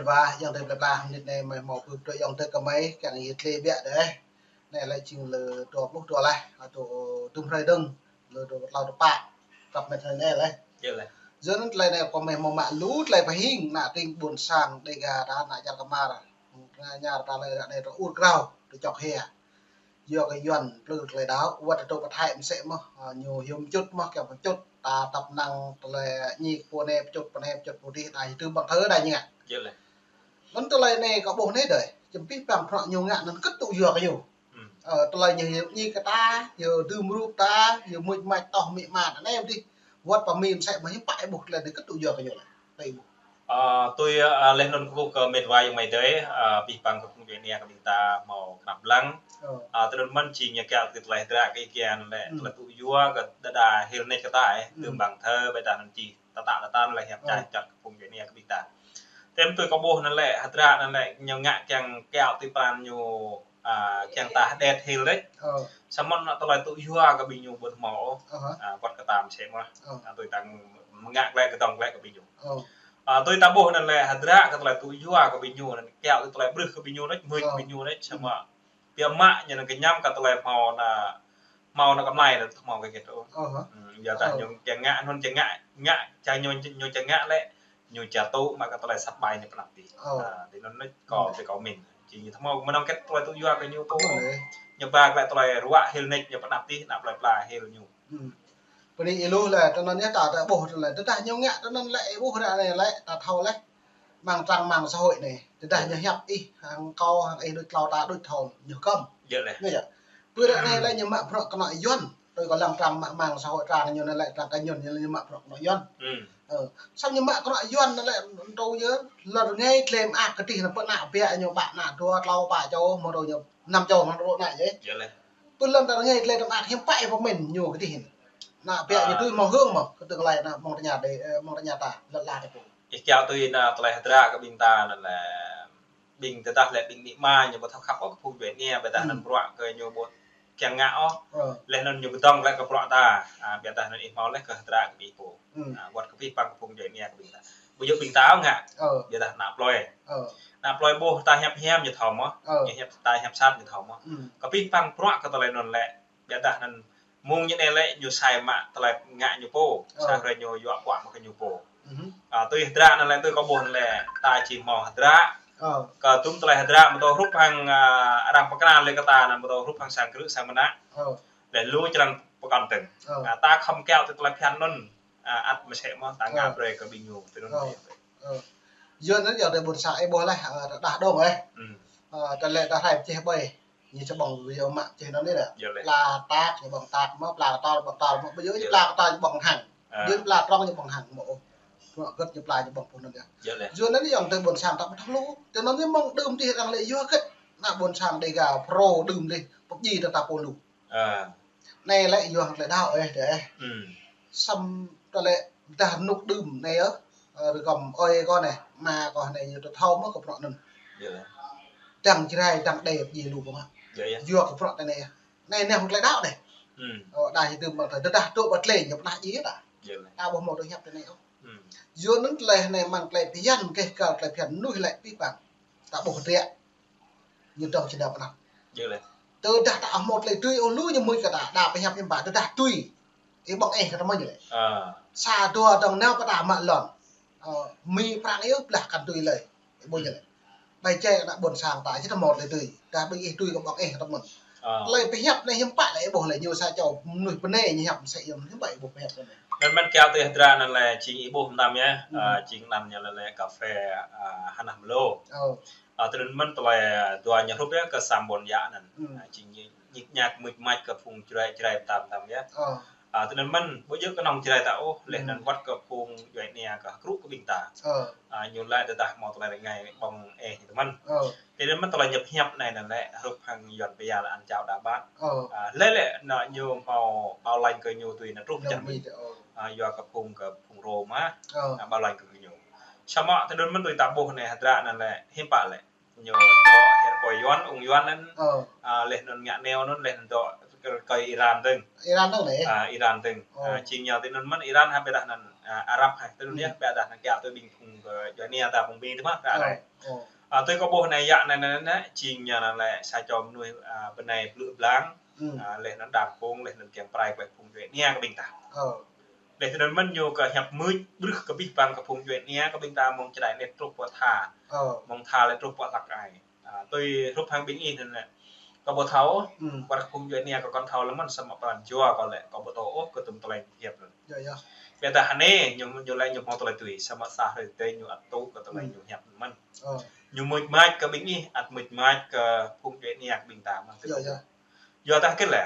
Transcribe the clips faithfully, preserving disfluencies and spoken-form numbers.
Wa, ayŏng adơi plơi pla, mơnit anai mơi hmâo pơpŭ tui ayŏng adơi kơ mơi, kiăng yơh tlĕ biă dêh. Anai lĕ jing lơ dua pluh dua laih, adôh tŭm hrơi dơ̆ng, lơ dua tlâo tơpă, tơpă mơnit hrơi anai lĕ. Yơh lĕ. Yua anŭn tơlơi anai kơ mơi hmâo mă lu tơlơi pơhing, ană tring ƀôn sang Dêga ta, ană čar Kmar. Ană čar ta lĕ ră anai ta ur krao, ta čŏk hia. Yua kơ Yuan plư tơlơi đaŏ, wơ̆t tơlơi pơthai mơsĕ mơ̆n, a, ñu hiư̆m pơčut mơ̆n, kiăng pơčut, ta tăp năng tơlơi ñik pô anai pơčut, pô anai pơčut, pô adih, anai hiư̆m tơm ƀăng thơ đa ñu ngă. Yơh lĕ. Anŭn tơlơi anai kâo ƀuh anai dơi, čem pih păng prăk ñu ngă anŭn kơ̆t tŭ yua kơ ñu. Hmm. Ơ, tơlơi ñu hiư̆m ñik kơ ta, hiư̆m dưm rup ta, hiư̆m mŭt mač tŏh mĭ ma ta anai adih. Wơ̆t pơmĭn mơsĕ mơ̆n hiư̆m pă ih ƀuh tơlơi anai kơ̆t tŭ yua kơ ñu lĕ. Ih ƀuh. Ơ, tui, ơ, laih anŭn kơ ƀuh kơ mĕt wa ayŏng amai adơi, ơ, pih păng kơ phung djuai ania kơ ƀing ta hmâo kơnăp lăng. Ơ. Ơ, tui anŭn mơ̆n či ñu kiăng tui tơlơi hơdră kơ ih kiăng lĕ, hmm, tơlơi tŭ yua kơ đơđa hil nač kơ ta, ơ, hmm, dưm ƀăng thơ, ƀơi ta anŭn či tơtă tơtăn lĕ hiăp, ơ, čai čăt kơ phung djuai ania kơ ƀing ta. Tơm tui kâo ƀuh anŭn lĕ, hơdră anŭn lĕ, ñu ngă kiăng kiaŏ tui pran ñu, a, kiăng ta hơđet hil đĕč. Ơ. Samơ̆ anŭn tơlơi tŭ yua kơ ƀing ñu ƀu hmâo. Ơ hă. A, wơ̆t kơ ta mơsĕ mơ̆n. Ơ. A, tui ta mơ̆ng ngă glaĭ kơdŏng glaĭ kơ ƀing ñu. Ơ. A, tui ta ƀuh anŭn lĕ hơdră kơ tơlơi tŭ yua kơ ƀing ñu, anŭn kiaŏ tui tơlơi brưh kơ ƀing ñu đĕč, mưč, ơ, ƀing ñu đĕč, samơ̆ biă mă ñu anŭn kơñăm kơ tơlơi hmâo anŭn, hmâo anŭn kơmlai anŭn hmâo kơ kĕt ôh. Ơ hă. Hmm, yua dah, ơ, ñu kiăng ngă, anŭn kiăng ngă, ngă, čang ñu, ñu kiăng ngă lĕ, ñu čang tŭ mă kơ tơlơi sat ƀai ñu pơanăp tih. Ơ. A, tui anŭn anŭn kâo, hmm, tui kâo mĭn. Či ñu hmâo mơnơ̆ng kĕt tơlơi tŭ yua kơ ñu pô. Ơ, lĕ. Ñu ba glaĭ tơlơi ruă hil nač ñu pơanăp tih, ană plơi pla hil ñu. Hmm. Bơni ih lu lĕ, tui anŭn yơh ta, ta ƀuh tui lĕ, tơdah ñu ngă tui anŭn lĕ, ih ƀuh ră anai lĕ, ta thâo lĕ. Amăng trang mạng xã hội anai, tơdah, ơ, ñu hiăp ih, hăng kâo, hăng ih đôč tlâo ta đôč thâo, ñu kơ̆m. Yơh lĕ. Anai yơh. Pơ ră anai lĕ ñu mă bruă kơnuk Yuan. Tui kâo lăng trang mạng, mạng xã hội trang ñu anai lĕ, trang cá nhân ñu lĕ ñu mă bruă kơnuk Yuan. Hmm. Ơ, samơ̆ ñu mă kơnuk Yuan anai lĕ, tui yơh, lŏn rơngai tlĕ mơak kơ tih anŭn pơ ană biă ñu ƀă ană dua, tlâo, pă čô, mơ̆ng tui ñu năm čô, mơ̆ng tui anai yơh. Yơh lĕ. Pơ lŏn ta rơngai tlĕ tơm ak hiư̆m pă ih pơmĭn ñu kơ tih. Ană biă ñu, a, tui hmâo hơ̆ng mơ̆n, kơ tơlơi anŭn mơ̆ng tơña đe, ơ, mơ̆ng tơña ta, lŏn la ta pô. Ih kiaŏ tui anŭn tơlơi hơdră kơ ƀing ta anŭn lĕ, ƀing tơdah lĕ ƀing amĭ ama ñu ƀu thâo khăp ôh kơ phung djuai ania, ƀôdah, hmm, anŭn bruă kơ ñu ƀu kiăng ngă ôh. Ơ. Laih anŭn ñu kơdŏng glaĭ kơ bruă ta. A, ƀôdah anŭn ih hmâo laih kơ hơdră kơ ƀing pô. Hmm. A, wơ̆t kơ pih păng kơ phung djuai ania kơ ƀing ta. Ƀu djơ̆ ƀing ta ôh ngă. Ơ. Ƀôdah ană plơi. Ơ. Ană plơi ƀuh ta hiăp hiam ñu thâo mơ̆n. Ơ. Ñu hiăp ta hiăp sat ñu thâo mơ̆n. Hmm. Kơ pih păng bruă kơ tơlơi anŭn lĕ, ƀôdah anŭn mơ̆ng ñu anai lĕ ñu sai mă tơlơi ngă ñu pô. Ơ. Sa hrơi ñu yua kuă mă kơ ñu pô. Mhm. A, tui hơdră anŭn lĕ, tui kâo ƀuh anŭn lĕ, ta či hmâo hơdră. Ơ. Kơ tŭm tơlơi hơdră mơ̆ tơ hrup hăng, a, arăng pơkra lĕ kơ ta anŭn mơ̆ tơ hrup hăng sang krư̆ sang mơnă. Ơ. Lĕ lu črăn pơkŏn tơ̆ng. Ơ. A, ta khŏm kiaŏ tui tơlơi phiăn anŭn. A, ăt mơsĕ mơ̆n ta ngă, ơ, brơi kơ ƀing ñu tui anŭn. Ơ. Ơ. Yua anŭn yơh tơlơi ƀôn sang ih ƀuh laih, ơ, ta đah dong, ơ. Hmm. Ơ, ta lĕ ta hrăm čeh ƀai. Ñu čơƀơ̆ng yơh mă čeh anŭn anai lĕ. Yơh lĕ. Pla tak, ñu ƀơ̆ng tak mơ̆n, pla kơtor, ƀơ̆ng kơtor mơ̆n. Ƀu djơ̆, yơh, pla kơtor ñu ƀơ̆ng hăng. A. Yơh pla trong ñu ƀơ̆ng hăng mơ̆n. Ơ. Bruă hơget ñu pla ñu ƀơ̆ng pô anŭn yơh. Yơh lĕ. Yua anŭn yơh ayŏng adơi ƀôn sang ta ƀu thâo lu. Tui anŭn yơh mơ̆ng đưm tih arăng lĕ yua hơget. Ană ƀôn sang Dêga pro đưm tih, pơjing ta ta pô lu. A. Anai lĕ yua hăng tơlơi đaŏ ih dêh. Hmm. Samơ̆ tơlơi dah rơnŭk đưm anai yơh, ơ, rơgăm ơi kâo anai, ama kâo anai ñu tơ thâo mơ̆n kơ bruă anŭn. Yơh lĕ. Dăng Jrai, dăng đe pơjing lu pô mă. Yơh, yơh. Yua kơ bruă tui anai yơh. Anai anai hăng tơlơi đaŏ dêh. Hmm. Ơ, đa ih dưm ƀăng thơ, tơdah tŭ ƀă tlĕ ñu pơnah djai ta. Yơh lĕ. Ta ƀu hmâo tơlơi hiăp tui anai ôh. Hmm. Yua anŭn tơlơi anai mơ̆ng tơlơi phiăn, kơ tơlơi phiăn mơnuih lĕ pih păng. Ta ƀuh hơdră. Ñu dŏng či nao pơanăp. Yơh lĕ. Tơdah ta hmâo tơlơi tui ôh lu ñu mŭt kơ ta, đa pơhiăp hiư̆m pă, tơdah tui. Ih ƀơ̆ng ih kơ tơmơ̆n lĕ. A. Sa dua dŏng nao pơ ta mă lŏn. Ơ, mĭn prăng yơh blah kăn tui lơi. Ih ƀuh yơh lĕ. Ƀai čai ană ƀôn sang ta, či ta hmâo tơlơi tui. Dah ƀing ih tui kơ ƀơ̆ng ih kơ tơmơ̆n. A. Tơlơi pơhiăp anai hiư̆m pă lĕ ih ƀuh lĕ ñu sa čô mơnuih bơnai ñu hiăp mơsĕ yơh, hiư̆m pă ih ƀuh pơhiăp anai. Anŭn mơ̆n kiaŏ tui hơdră anŭn lĕ jing ih ƀuh mơtam yơh. Hmm. A, jing anăn ñu lĕ lĕ kaphê, a, Hơnah Mlô. Ơ. A, tui anŭn mơ̆n tơlơi, a, dua ñu hrup yơh kơ Sam Bon Yă anŭn. Hmm. A, jing ñi-, ñik ñak mŭt mač kơ phung Jrai, Jrai mơtam mơtam yơh. Ơ. A, tui anŭn mơ̆n, ƀu djơ̆ kơnơ̆ng Jrai ta ôh, laih anŭn, hmm, wơ̆t kơ phung djuai ania kơ hơkrŭ kơ ƀing ta. Ơ. A, ñu lĕ tơdah hmâo tơlơi rơngai ƀơ̆ng ih tơmơ̆n. Ơ. Tui anŭn mơ̆n tơlơi hiăp hiăp anai anŭn lĕ, hrup hăng Yuan pơyơr lĕ ăn chào đa bát. Ơ. A, lĕ lĕ, anŭn ñu hmâo bảo lãnh kơ ñu tui anŭn truh pơčah mĭn. Ơ. A, yua kơ phung, kơ phung Rôm mơ̆n. Ơ. A, bảo lãnh kơ ñu. Samơ̆ tui anŭn mơ̆n tui ta ƀuh anai hơdră anŭn lĕ, hiư̆m pă lĕ. Ñu dŏ hơr kơ Yuan, ung Yuan anŭn. Ơ. A, laih anŭn ngă neo anŭn, laih anŭn dŏ kơ, kơ Iran dơ̆ng. Iran dơ̆ng lĕ? A, Iran dơ̆ng. Ơ. A, jing ñu tui anŭn mơ̆n Iran hă ƀôdah anŭn, a, Arab hă, tui anŭn yơh, ƀiădah anŭn kiăng tui ƀing phung kơ djuai ania ta phung Mi tơ mơ̆n, ră anai. Ơ. A, tui kâo ƀuh anai yă anai anai anai, jing ñu anŭn lĕ sa čô mơnuih, a, bơnai plư blang, a, laih anŭn đang pông, laih anŭn kiăng prai kơ phung djuai ania kơ ƀing ta. Ơ. Laih tui anŭn mơ̆n ñu kơ hiăp mưč, ƀrưh kơ abih bang kơ phung djuai ania kơ ƀing ta mơ̆ng čơđai anet truh pơ tha. Ơ. Mơ̆ng tha laih truh pơ hlăk ai. A, tui hrup hăng ƀing ih anŭn lĕ. Kâo ƀu thâo, ơ, ƀrưh phung djuai ania kâo kăn thâo lơ̆m mơ̆n samơ̆ pran jua kâo lĕ, kâo ƀu thâo ôh kơ tum tơlơi hiăp anŭn. Yơh, yơh. Ƀiădah anai, ñu, ñu lĕ ñu hmâo tơlơi tui, samơ̆ sa hrơi tơdơi ñu ăt tŭ kơ tơlơi ñu hiăp anŭn mơ̆n. Ơ. Ñu mưč mač kơ ƀing ih, ăt mưč mač kơ phung djuai ania kơ ƀing ta mơ̆n. Yơh, yơh. Yua dah kơ lĕ,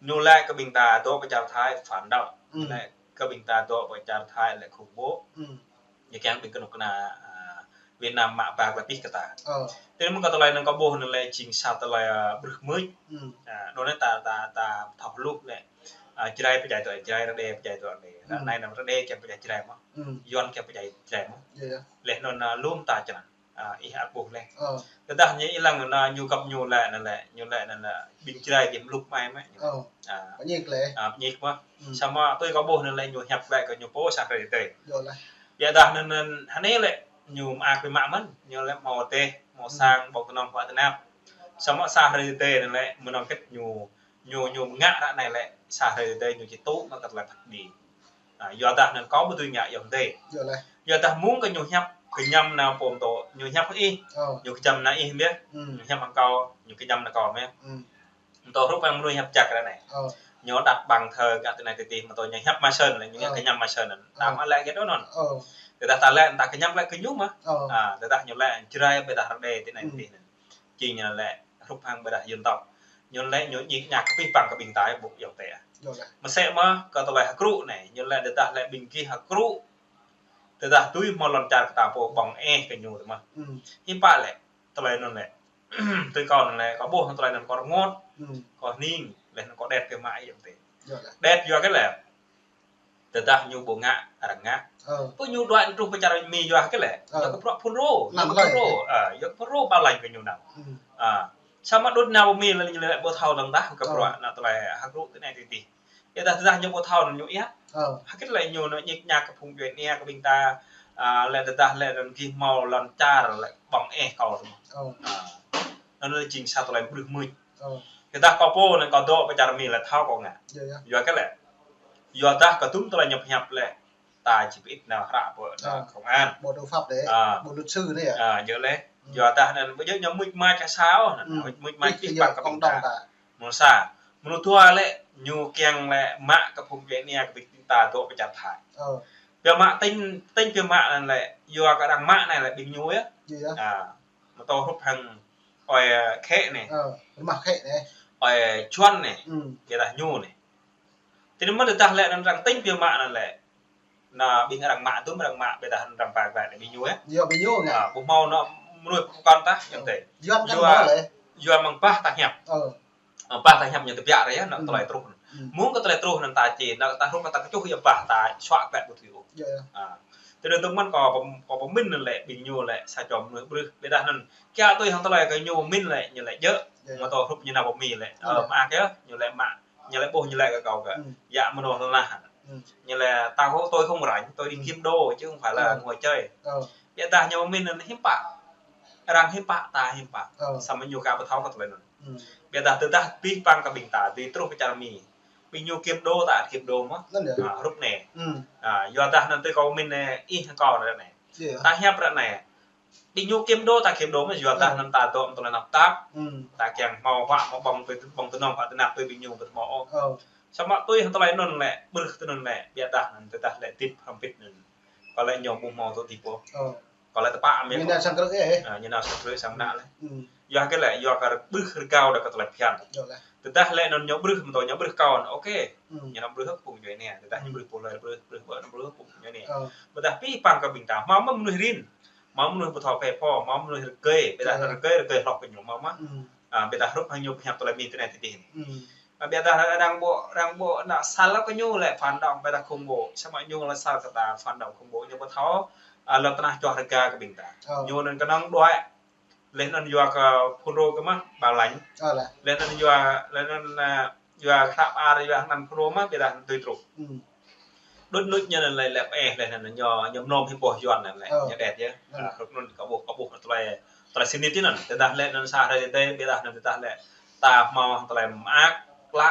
ñu lĕ kơ ƀing ta dŏ pơ čar Thái phản động. Lĕ kơ ƀing ta dŏ pơ čar Thái lĕ khủng bố. Ñu kiăng ƀing kơnuk kơna, a, Việt Nam mă ba kơ pih kơ ta. Ơ. Tui anŭn mơ̆n kơ tơlơi anŭn kâo ƀuh anŭn lĕ jing sa tơlơi, a, ƀrưh mưč. A, dŏ anai ta, ta, ta thâo hluh lĕ. A, Jrai pơdjai tui, Jrai Rơđê pơdjai tui anai. Ră anai anŭn Rơđê kiăng pơdjai Jrai mơ̆n. Yuan kiăng pơdjai Jrai mơ̆n. Yơh, yơh. Laih anŭn, a, lŏm ta čơnăn. A, ih ăt ƀuh laih. Ơ. Tơdah ñu ih lăng anŭn ñu găp ñu lĕ anŭn lĕ, ñu lĕ anŭn lĕ, ƀing Jrai ƀing mlŭk mai mă. Ơ. A. Pơñik lĕ. A, pơñik mă. Samơ̆ tui kâo ƀuh anŭn lĕ ñu hiăp lĕ kơ ñu pô sa hrơi tơdơi. Yơh lah. Ƀiădah anŭn, anŭn, hơnai lĕ, ñu mă kơ mă mơ̆n, ñu lĕ hmâo teh, hmâo sang, ƀơ̆ng tơnŏng huă tơnap. Samơ̆ sa hrơi tơdơi anŭn lĕ, mơnơ̆ng kĕt ñu, ñu, ñu ngă ră anai lĕ, sa hrơi tơdơi ñu či tŭ mă kơ tơlơi phat kơđi. A, yua dah anŭn kâo ƀu dưi ngă yơh tơdơi. Yơh lah. Yua dah mơ̆ng kơ ñu hiăp kơñăm nao pô mơtô, ñu hiăp ih, ñu kơñăm nao ih mơ̆n. Ñu hiăp hăng kâo, ñu kơñăm nao kâo mơ̆n. Mơtô hrup hăng mơnuih hiăp jak ră anai. Ơ. Ñu đặt bàn thờ ngă tui anai tui adih, mơtô ñu hiăp ma sơn lĕ, ñu ngă kơñăm ma sơn anŭn. Ơ. Ta mă lĕ kơ dŏ anŭn. Ơ. Tơdah ta lĕ ta kơñăm lĕ kơ ñu mơ̆n. Ơ. A, tơdah ñu lĕ Jrai ƀiădah Rơđê tui anai tui adih anŭn. Jing ñu lĕ hrup hăng ƀiădah dân tộc. Ñu lĕ ñu ñik ñak kơ abih bang kơ ƀing ta ƀu yơh tĕ. Yơh lah. Mơsĕ mơ̆n kơ tơlơi hơkrŭ anai, ñu lĕ tơdah lĕ ƀing gih hơkrŭ. Tơdah tui hmâo lŏn čar kơ ta pô ƀơ̆ng eh kơ ñu tơ mơ̆n. Hiư̆m pă lĕ, tơlơi anŭn lĕ. Tui kâo anŭn lĕ, kâo ƀuh tơlơi anŭn kâo rơngot. Kâo hning, laih anŭn kâo đet kơ mă yơh tĕ. Yơh lah. Đet yua kơ lĕ. Tơdah ñu ƀu ngă, arăng ngă. Ơ. Pơ ñu đuaĭ truh pơ čar Mi yua kơ lĕ. Ơ. Yua kơ bruă phun rô. Yua kơ phun rô. A, yua kơ phun rô bảo lãnh kơ ñu nao. A. Samơ̆ đŭt nao Mi lĕ ñu lĕ ƀu thâo lăng dah kơ bruă anŭn tơlơi hơkrŭ tui anai tui adih. Yua dah tơdah ñu ƀu thâo anŭn ñu iăt. Ơ. Hơget lĕ ñu anŭn ñik ñak kơ phung djuai ania kơ ƀing ta, a, lĕ tơdah lĕ anŭn gih hmâo lŏn čar lĕ ƀơ̆ng eh kâo tơ mơ̆n. Ơ. A. Anŭn lĕ jing sa tơlơi ƀrưh mưč. Ơ. Tơdah kâo pô anŭn kâo dŏ pơ čar Mi lĕ thâo kâo ngă. Yơh, yơh. Yua kơ lĕ. Yua dah kơ tum tơlơi ñu pơhiăp lĕ. Ta či pơit nao hră pơ anŭn công an. Bộ tư pháp đĕ, a, bộ luật sư đĕ yơh. A, yơh lĕ. Yua dah anŭn ƀu djơ̆ ñu mưč mač kơ sa ôh, anŭn mưč mač kơ abih bang kơ ƀing ta. Mơnuih sa, mơnuih dua lĕ, ñu kiăng lĕ mă kơ phung djuai ania kơ ƀing ta dŏ pơ čar Thái. Ơ. Biă mă tĭng, tĭng biă mă anŭn lĕ, yua kơ arăng mă anai lĕ ƀing ñu yơh. Yơh. A, mơtô hrup hăng ơi Khĕ anai. Ơ, rơmah Khĕ anai. Ơi Čuăn anai. Ƀiădah ñu anai. Tui anŭn mơ̆n tơdah lĕ anŭn arăng tĭng biă mă anŭn lĕ. Anŭn ƀing arăng mă tŭm arăng mă ƀiădah anŭn arăng pơklaih anai ƀing ñu yơh. Yơh ƀing ñu ngă. A, ƀu hmâo anŭn mơnuih pơkŏn tah yơh tĕ. Yua mơ̆ng bah ta hiăp. Ơ. Ơ, bah ta hiăp ñu tơbiă ră yơh, anŭn tơlơi truh. Mơ̆ng kơ tơlơi truh anŭn ta či, anŭn ta hrup ta kơčuh yơh bah ta suă kơ ƀu tui ôh. Yơh, yơh. A. Tui anŭn tŭm mơ̆n kâo pơm-, kâo pơmĭn anŭn lĕ ƀing ñu lĕ sa čô mơnuih ƀrưh. Ƀiădah anŭn kiăng tui hăng tơlơi kơ ñu mĭn lĕ, ñu lĕ djơ̆. Yơh. Mơtô hrup ñu nao pơ Mi lĕ. Ơ, mă kơ, ñu lĕ mă. Ñu lĕ ƀuh ñu lĕ kơ kâo kơ. Yă mơnuih lơnah. Ñu lĕ tao hô tôi không rảnh, tôi đi kiếm đô chứ không phải là ngồi chơi. Ơ. Ƀiădah ñu mĭn anŭn hiư̆m pă. Arăng hiư̆m pă, ta hiư̆m pă. Ơ. Samơ̆ ñu ka ƀu thâo kơ tơlơi anŭn. Ƀiădah tơdah abih bang kơ ƀing ta, tui truh pơ čar Mi. Ƀing ñu kiếm đô ta ăt kiếm đô mơ̆n. Anŭn yơh. A, hrup anai. A, yua dah anŭn tui kâo mĭn anai, ih kâo ră anai. Yơh. Ta hiăp ră anai. Ƀing ñu kiếm đô ta kiếm đô mơ̆n yua dah anŭn ta dŏ tơlơi tơnap tap. Ta kiăng hmâo huă hmâo ƀơ̆ng tui ƀơ̆ng tơnŏng huă tơnap tui ƀing ñu ƀu hmâo ôh. Ơ. Samơ̆ tui hăng tơlơi anŭn lĕ, ƀrưh tui anŭn lĕ, ƀiădah anŭn tơdah lĕ tip hrŏm pit anŭn. Kâo lĕ ñu ƀu hmâo tŭ tip ôh. Ơ. Kâo lĕ tơpă mơ̆n. Ñu nao sang krư̆ ih. A, ñu nao sang krư̆ sang mơnă lĕ. Yua kơ lĕ, yua kơ ƀrưh rơgao đa kơ tơlơi phiăn. Yơh lah. Tơdah lĕ anŭn ñu ƀrưh, mơtô ñu ƀrưh kâo anŭn, ok. Ñu nao ƀrưh phung djuai ania, tơdah ñu ƀrưh pô lơi ƀrưh, ƀrưh ƀơ anŭn ƀrưh phung djuai ania. Ơ. Ƀiădah abih bang kơ ƀing ta, hmâo mơ̆n mơnuih rin. Hmâo mơnuih ƀu thâo phe pho, hmâo mơnuih rơgơi, ƀiădah rơgơi, rơgơi hloh kơ ñu hmâo mơ̆n. A, ƀiădah hrup hăng ñu pơhiăp tơlơi Mi tui anai tui adih. A, ƀiădah arăng ƀu, arăng ƀu nao sal kơ ñu lĕ phản động, ƀiădah khủng bố. Samơ̆ ñu lĕ sal kơ ta phản động khủng bố, ñu ƀu thâo, a, lŏn tơnah čoh rơga kơ ƀing ta. Ơ. Ñu anŭn kơnơ̆ng đuaĭ. Laih anŭn yua kơ phun rô kơ mơ̆n, bảo lãnh. Ơ lah. Laih anŭn yua, laih anŭn, a, yua hră ar, yua anŭn phun rô mơ̆n, ƀiădah tui truh. Đŭt nŭt ñu anŭn lĕ, lĕ pơeh lĕ anŭn ñu, ñu mơnơ̆m hĭ boh Yuan anŭn lĕ, ñu đet yơh. Ơ, hrŏm anŭn kâo ƀuh, kâo ƀuh tơlơi, tơlơi sĭt nik anŭn. Tơdah lĕ anŭn sa hrơi tơdơi, ƀiădah anŭn tơdah lĕ ta hmâo tơlơi mơak klă,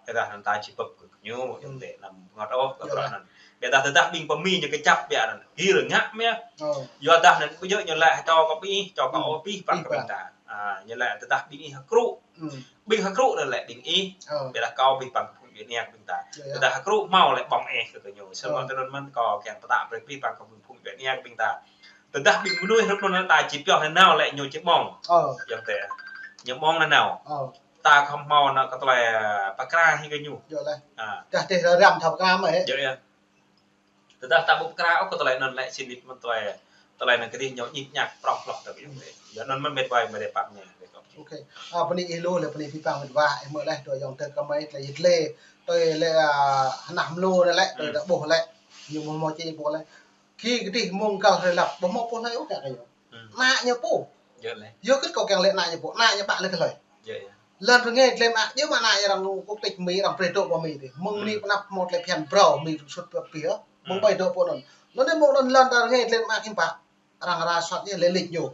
ƀiădah anŭn ta či pơ̆p kơ ñu, yua tơ anăm bơngăt ôh kơ bruă anŭn. Ƀiădah tơdah ƀing pơ Mi ñu kơčăp biă anŭn, gir ngă mơ̆. Yua dah anŭn ƀu djơ̆ ñu lĕ čô kơ ƀing ih, čô kơ ôh, pĭ păng kơ ƀing ta. A, ñu lĕ tơdah ƀing ih hơkrŭ. Ƀing hơkrŭ anŭn lĕ ƀing ih. Ƀiădah kâo pĭ păng kơ phung djuai ania kơ ƀing ta. Tơdah hơkrŭ hmâo lĕ ƀơ̆ng ih kơ, kơ ñu. Samơ̆ tui anŭn mơ̆n kâo kiăng pơtă brơi pĭ păng kơ phung djuai ania kơ ƀing ta. Tơdah ƀing mơnuih hrŏm anŭn ta či pioh nanao lĕ ñu či ƀơ̆ng. Yua tơ ñu ƀơ̆ng nanao. Ta khŏm hmâo anŭn kơ tơlơi, a, pơkra hĭ kơ ñu. Yơh lĕ. A. Tơdah tơlơi răm thâo pơkra mơ̆ hĕ? Yơh, yơh. Tơdah ta ƀu pơkra ôh kơ tơlơi anŭn lĕ sĭt nik mơ̆n tơlơi, tơlơi anŭn kơdih ñu ñik ñak prŏng hloh tơ kơ yơh. Yua anŭn mơ̆n mĕt wa mơi đe pap ñu. Ôkê. A, bơni ih lu lĕ, bơni pĭ păng mĕt wa, ih mơ̆ lĕ tui ayŏng adơi kơ mơi tơlơi yit lĕ, tui lĕ, a, hơnah mlô anŭn lĕ, tui ta ƀuh lĕ. Ñu ƀu hmâo či ƀuh lĕ. Gir kơdih mơ̆ng găl hrơi lăp, ƀu hmâo pô hlơi ôh kiăng kơ ñu. Ană ñu pô. Yơh lĕ. Yua kơ kâo kiăng lĕ ană ñu pô, ană ñu ƀă lĕ kơ hlơi. Yơh, yơh. Lŏn rơngai dlem mă, yua mă ană arăng quốc tịch Mi, arăng brơi dŏ pơ Mi dih. Mơ̆ng anai pơ anăp hmâo tơlơi phiăn brâo, Mi sut pơ pih. Mơ̆ng ƀai dŏ pơ anŭn. Anŭn anai mơ̆ng anŭn lŏn ta rơngai dlem mă hiư̆m pă. Arăng ră sot yơh, lĕ lĕ ñu.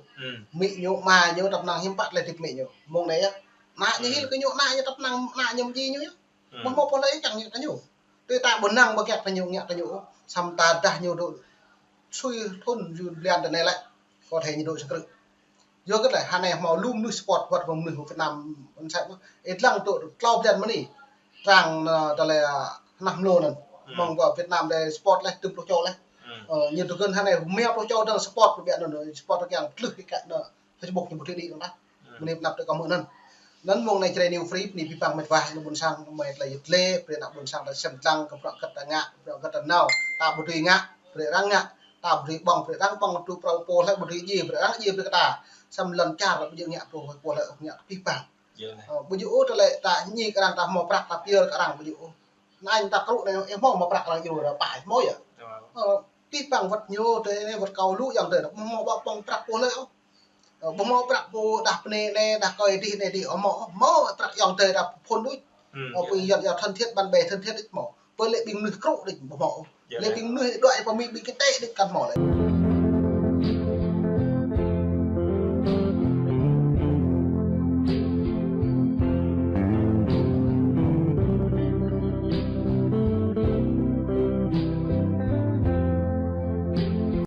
Amĭ ñu, ama ñu, tăp năng hiư̆m pă tơlơi hơdip amĭ ñu. Mơ̆ng anai yơh. Ană ñu hil kơ ñu, ană ñu tăp năng, ană ñu mơji ñu yơh. Ƀu hmâo pô hlơi kiăng ngă kơ ñu. Tui ta ƀu năng ƀu kiăng kơ ñu, ngă kơ ñu. Samơ̆ tơdah ñu dŏ sui thun yu blan tơ anai lĕ. Kâo thâo ñu dŏ sơkrư̆. Yua kơ lĕ, hơnai hmâo lu mơnuih support wơ̆t mơnuih Việt Nam ƀôn sang. Ih lăng dŏ klâo blan mơ̆ng anai. Trang, ơ, tơlơi, a, hơnah mlô anŭn. Mơ̆ng pơ Việt Nam đe support lĕ, tơm pluh čô lĕ. Ơ, ñu tơgŭn hơnai rơma pluh čô dơ̆ng support, ƀiă anŭn support kiăng tlưh kơ anŭn Facebook ñu ƀu thâo đĭ anŭn lah. Mơ̆ng anai pơ anăp tơ kâo hmư̆ anŭn. Anŭn mơ̆ng anai Jrai New Free, bơni pĭ păng mĕt wa, anŭn ƀôn sang, mơi tơlơi yit lĕ, brơi ană ƀôn sang tơlơi sem lăng, kơ bruă hơget ta ngă, bruă hơget ta nao, ta ƀu dưi ngă, brơi arăng ngă, ta ƀu dưi ƀơ̆ng, brơi arăng ƀơ̆ng, tŭ prŏng pô hlơi ƀu dưi djai, brơi arăng djai brơi kơ ta. Samơ̆ lŏn čar ƀu djơ̆ ngă pô, pô hlơi ôh ngă pĭ păng. Ơ, ƀu djơ̆ ôh tơlơi ta ñi kơ arăng, ta hmâo prăk ta pơyơr kơ arăng, ƀu djơ̆ ôh. Anai ta krŭ anai, ih hmâo mă prăk arăng djru, arăng pă ih hmâo yơh. Ơ, pĭ păng wơ̆t ñu tơ anai wơ̆t kâo lu ayŏng adơi, ƀu hmâo ƀă ƀơ̆ng prăk pô hlơi ôh. Ơ, ƀu hmâo prăk pô đah pơ anai anai, đah kơi dih anai dih, ƀu hmâo, hmâo prăk ayŏng adơi đah phun đôč. Ơ, pô ayŏng, ayŏng thân thiết, bạn bè thân thiết đôč hmâo. Pơ lĕ ƀing mơnuih krŭ đôč ƀu hmâo. Lĕ ƀing mơnuih đuaĭ pơ Mi ƀing kơ tĕ đôč kăn hmâo lĕ.